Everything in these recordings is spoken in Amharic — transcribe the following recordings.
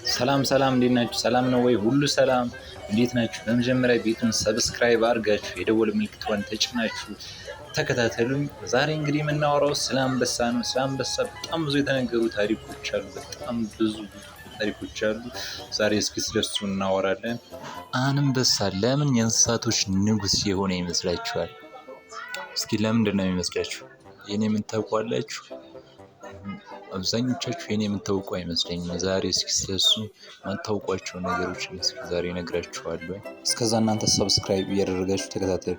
ሰላም ሰላም፣ እንዴት ናችሁ? ሰላም ነው ወይ? ሁሉ ሰላም፣ እንዴት ናችሁ? በመጀመሪያ ቤቱን subscribe አድርጋችሁ የደወል ምልክቷን ተጭናችሁ ተከታተሉኝ። ዛሬ እንግዲህ የምናወራው ስለ አንበሳ ነው። ስለ አንበሳ በጣም ብዙ የተነገሩ ታሪኮች አሉ። በጣም ብዙ ታሪኮች አሉ። ዛሬ እስኪ ስለሱ እናወራለን። አንበሳ ለምን የእንስሳቶች ንጉሥ የሆነ ይመስላችኋል? እስኪ ለምንድን ነው የሚመስላችሁ? ይህን የምታውቁ አላችሁ? አብዛኞቻችሁ ይህን የምታውቁ አይመስለኝም። ዛሬ እስኪ ስለሱ የማታውቋቸው ነገሮች እስኪ ዛሬ እነግራችኋለሁ። እስከዛ እናንተ subscribe እያደረጋችሁ ተከታተሉ።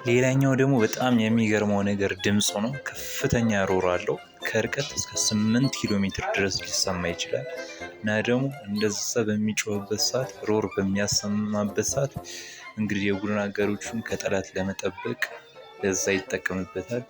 ሌላኛው ደግሞ በጣም የሚገርመው ነገር ድምፁ ነው። ከፍተኛ roar አለው። ከርቀት እስከ 8 ኪሎ ሜትር ድረስ ሊሰማ ይችላል። እና ደግሞ እንደዛ በሚጮህበት ሰዓት፣ roar በሚያሰማበት ሰዓት እንግዲህ የቡድን አጋሮቹን ከጠላት ለመጠበቅ ለዛ ይጠቀምበታል።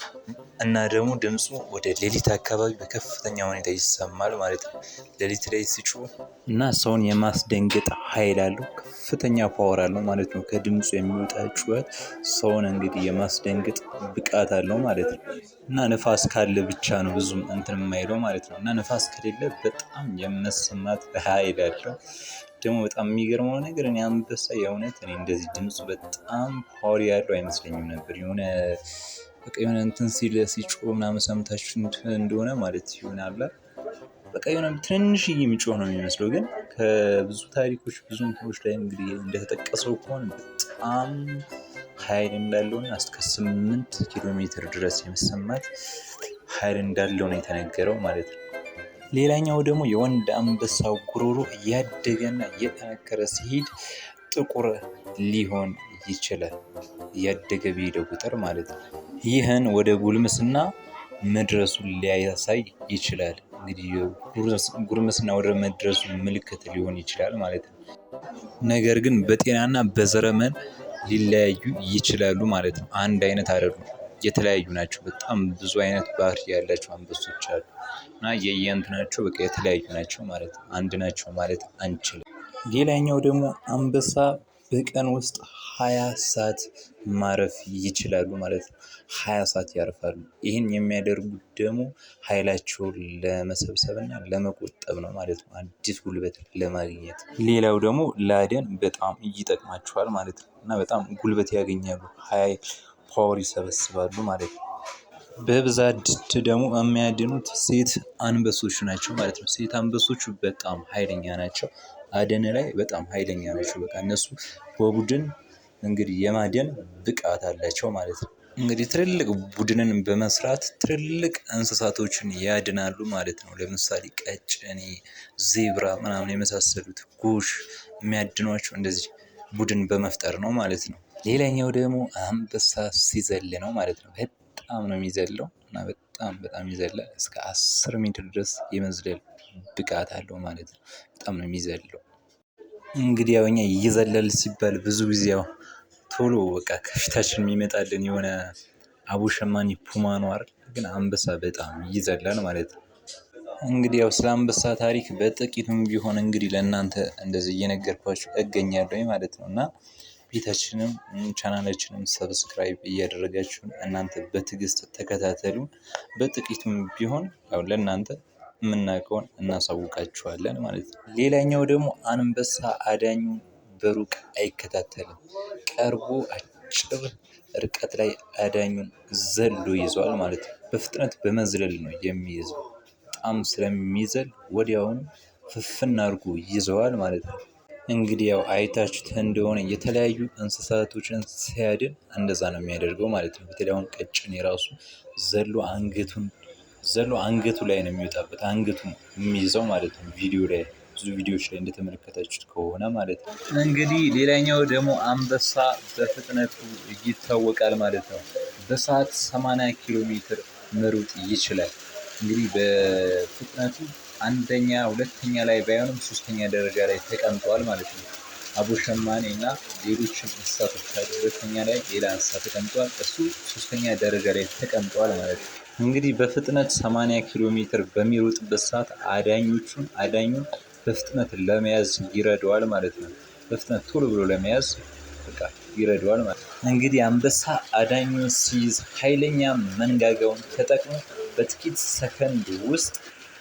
እና ደግሞ ድምፁ ወደ ሌሊት አካባቢ በከፍተኛ ሁኔታ ይሰማል ማለት ነው። ሌሊት ላይ ሲጮህ እና ሰውን የማስደንገጥ ኃይል አለው። ከፍተኛ power አለው ማለት ነው። ከድምፁ የሚወጣ ጩኸት ሰውን እንግዲህ የማስደንገጥ ብቃት አለው ማለት ነው። እና ንፋስ ካለ ብቻ ነው ብዙም እንትን የማይለው ማለት ነው። እና ንፋስ ከሌለ በጣም የመሰማት ኃይል አለው። ደግሞ በጣም የሚገርመው ነገር እኔ አንበሳ የእውነት እኔ እንደዚህ ድምፁ በጣም power ያለው አይመስለኝም ነበር። የሆነ በቃ የሆነ እንትን ሲል፣ ሲጮህ ምናምን ሰምታችሁ እንደሆነ ማለት ይሆናል። በቃ የሆነ ትንንሽዬ የሚጮህ ነው የሚመስለው። ግን ከብዙ ታሪኮች፣ ብዙ እንትኖች ላይ እንግዲህ እንደተጠቀሰው ከሆነ በጣም ኃይል እንዳለውና እስከ 8 ኪሎ ሜትር ድረስ የመሰማት ኃይል እንዳለው ነው የተነገረው ማለት ነው። ሌላኛው ደግሞ የወንድ አንበሳው ጉሮሮ እያደገና እየጠነከረ ሲሄድ ጥቁር ሊሆን ይችላል። እያደገ በሄደ ቁጥር ማለት ነው። ይህን ወደ ጉልምስና መድረሱን ሊያሳይ ይችላል። እንግዲህ ጉርምስና ወደ መድረሱ ምልክት ሊሆን ይችላል ማለት ነው። ነገር ግን በጤናና በዘረመል ሊለያዩ ይችላሉ ማለት ነው። አንድ አይነት አይደሉም። የተለያዩ ናቸው። በጣም ብዙ አይነት ባህሪ ያላቸው አንበሶች አሉ። እና የየእንትናቸው በቃ የተለያዩ ናቸው ማለት ነው። አንድ ናቸው ማለት አንችልም። ሌላኛው ደግሞ አንበሳ በቀን ውስጥ 20 ሰዓት ማረፍ ይችላሉ ማለት ነው። 20 ሰዓት ያርፋሉ። ይህን የሚያደርጉት ደግሞ ኃይላቸውን ለመሰብሰብ እና ለመቆጠብ ነው ማለት ነው። አዲስ ጉልበት ለማግኘት። ሌላው ደግሞ ለአደን በጣም ይጠቅማቸዋል ማለት ነው። እና በጣም ጉልበት ያገኛሉ። ኃይል power ይሰበስባሉ ማለት ነው። በብዛት ደግሞ የሚያድኑት ሴት አንበሶች ናቸው ማለት ነው። ሴት አንበሶቹ በጣም ኃይለኛ ናቸው። አደን ላይ በጣም ኃይለኛ ናቸው። በቃ እነሱ በቡድን እንግዲህ የማደን ብቃት አላቸው ማለት ነው። እንግዲህ ትልልቅ ቡድንን በመስራት ትልልቅ እንስሳቶችን ያድናሉ ማለት ነው። ለምሳሌ ቀጭኔ፣ ዜብራ ምናምን የመሳሰሉት፣ ጎሽ የሚያድኗቸው እንደዚህ ቡድን በመፍጠር ነው ማለት ነው። ሌላኛው ደግሞ አንበሳ ሲዘል ነው ማለት ነው። በጣም ነው የሚዘለው እና በጣም በጣም ይዘላል። እስከ 10 ሜትር ድረስ የመዝለል ብቃት አለው ማለት ነው። በጣም ነው የሚዘለው። እንግዲህ ያው እኛ ይዘላል ሲባል ብዙ ጊዜ ያው ቶሎ በቃ ከፊታችን የሚመጣልን የሆነ አቦሸማኔ፣ ፑማ ነው አይደል? ግን አንበሳ በጣም ይዘላል ማለት ነው። እንግዲህ ያው ስለ አንበሳ ታሪክ በጥቂቱም ቢሆን እንግዲህ ለእናንተ እንደዚህ እየነገርኳችሁ እገኛለሁ ማለት ነው። እና ቤታችንም ቻናላችንም subscribe እያደረጋችሁ እናንተ በትዕግስት ተከታተሉ። በጥቂቱም ቢሆን ያው ለእናንተ የምናውቀውን እናሳውቃችኋለን ማለት ነው። ሌላኛው ደግሞ አንበሳ አዳኙን በሩቅ አይከታተልም። ቀርቦ አጭር ርቀት ላይ አዳኙን ዘሎ ይዟል ማለት ነው። በፍጥነት በመዝለል ነው የሚይዘው። በጣም ስለሚዘል ወዲያውኑ ፍፍን አድርጎ ይዘዋል ማለት ነው። እንግዲህ ያው አይታችሁት እንደሆነ የተለያዩ እንስሳቶችን ሲያድን እንደዛ ነው የሚያደርገው ማለት ነው። በተለይ አሁን ቀጭኔ ራሱ ዘሎ አንገቱን ዘሎ አንገቱ ላይ ነው የሚወጣበት፣ አንገቱን የሚይዘው ማለት ነው። ቪዲዮ ላይ፣ ብዙ ቪዲዮዎች ላይ እንደተመለከታችሁት ከሆነ ማለት ነው። እንግዲህ ሌላኛው ደግሞ አንበሳ በፍጥነቱ ይታወቃል ማለት ነው። በሰዓት 80 ኪሎ ሜትር መሮጥ ይችላል። እንግዲህ በፍጥነቱ አንደኛ ሁለተኛ ላይ ባይሆንም ሶስተኛ ደረጃ ላይ ተቀምጧል ማለት ነው። አቦ ሸማኔ እና ሌሎችም እንስሳቶች አሉ። ሁለተኛ ላይ ሌላ እንስሳ ተቀምጧል። እሱ ሶስተኛ ደረጃ ላይ ተቀምጧል ማለት ነው። እንግዲህ በፍጥነት 80 ኪሎ ሜትር በሚሮጥበት ሰዓት አዳኙን በፍጥነት ለመያዝ ይረዳዋል ማለት ነው። በፍጥነት ቶሎ ብሎ ለመያዝ በቃ ይረዳዋል ማለት ነው። እንግዲህ አንበሳ አዳኙን ሲይዝ ኃይለኛ መንጋጋውን ተጠቅሞ በጥቂት ሰከንድ ውስጥ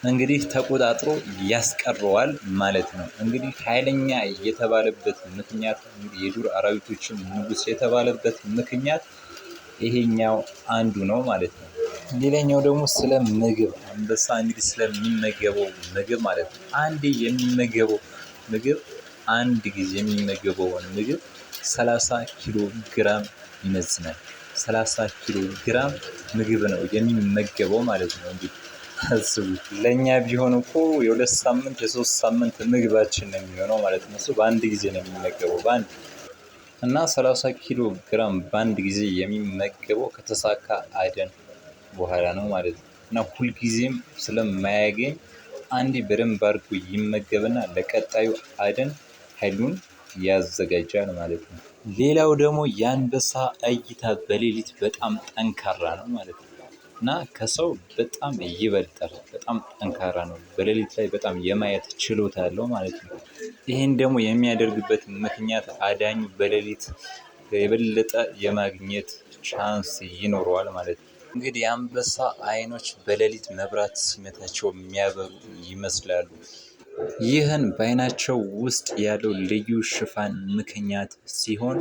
እንግዲህ ተቆጣጥሮ ያስቀረዋል ማለት ነው። እንግዲህ ኃይለኛ የተባለበት ምክንያት፣ የዱር አራዊቶችን ንጉስ የተባለበት ምክንያት ይሄኛው አንዱ ነው ማለት ነው። ሌላኛው ደግሞ ስለ ምግብ፣ አንበሳ እንግዲህ ስለሚመገበው ምግብ ማለት ነው። አንዴ የሚመገበው ምግብ፣ አንድ ጊዜ የሚመገበውን ምግብ 30 ኪሎ ግራም ይመዝናል። 30 ኪሎ ግራም ምግብ ነው የሚመገበው ማለት ነው። እንግዲህ አስቡት፣ ለእኛ ቢሆን እኮ የ2 ሳምንት የ3 ሳምንት ምግባችን ነው የሚሆነው ማለት ነው። እሱ በአንድ ጊዜ ነው የሚመገበው በአንድ፣ እና 30 ኪሎ ግራም በአንድ ጊዜ የሚመገበው ከተሳካ አደን በኋላ ነው ማለት ነው። እና ሁልጊዜም ስለማያገኝ አንዴ በደንብ አድርጎ ይመገብና ለቀጣዩ አደን ኃይሉን ያዘጋጃል ማለት ነው። ሌላው ደግሞ የአንበሳ እይታ በሌሊት በጣም ጠንካራ ነው ማለት ነው። እና ከሰው በጣም ይበልጣል። በጣም ጠንካራ ነው። በሌሊት ላይ በጣም የማየት ችሎታ አለው ማለት ነው። ይህን ደግሞ የሚያደርግበት ምክንያት አዳኙ በሌሊት የበለጠ የማግኘት chance ይኖረዋል ማለት ነው። እንግዲህ የአንበሳ አይኖች በሌሊት መብራት ሲመታቸው የሚያበሩ ይመስላሉ። ይህን በአይናቸው ውስጥ ያለው ልዩ ሽፋን ምክንያት ሲሆን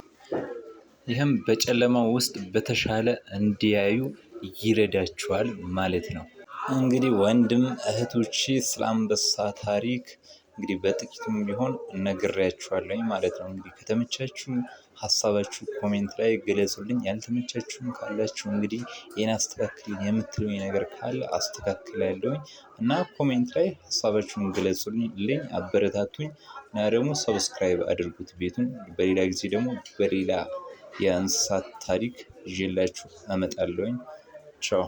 ይህም በጨለማው ውስጥ በተሻለ እንዲያዩ ይረዳቸዋል ማለት ነው። እንግዲህ ወንድም እህቶቼ፣ ስለ አንበሳ ታሪክ እንግዲህ በጥቂቱም ቢሆን ነግሬያችኋለሁኝ ማለት ነው። እንግዲህ ከተመቻችሁ ሀሳባችሁ comment ላይ ግለጹልኝ። ያልተመቻችሁም ካላችሁ እንግዲህ ይህን አስተካክል የምትሉኝ ነገር ካለ አስተካክላለሁኝ፣ እና comment ላይ ሀሳባችሁን ግለጹልኝ፣ አበረታቱኝ፣ እና ደግሞ subscribe አድርጉት ቤቱን። በሌላ ጊዜ ደግሞ በሌላ የእንስሳት ታሪክ ይዤላችሁ እመጣለሁኝ። ቻው።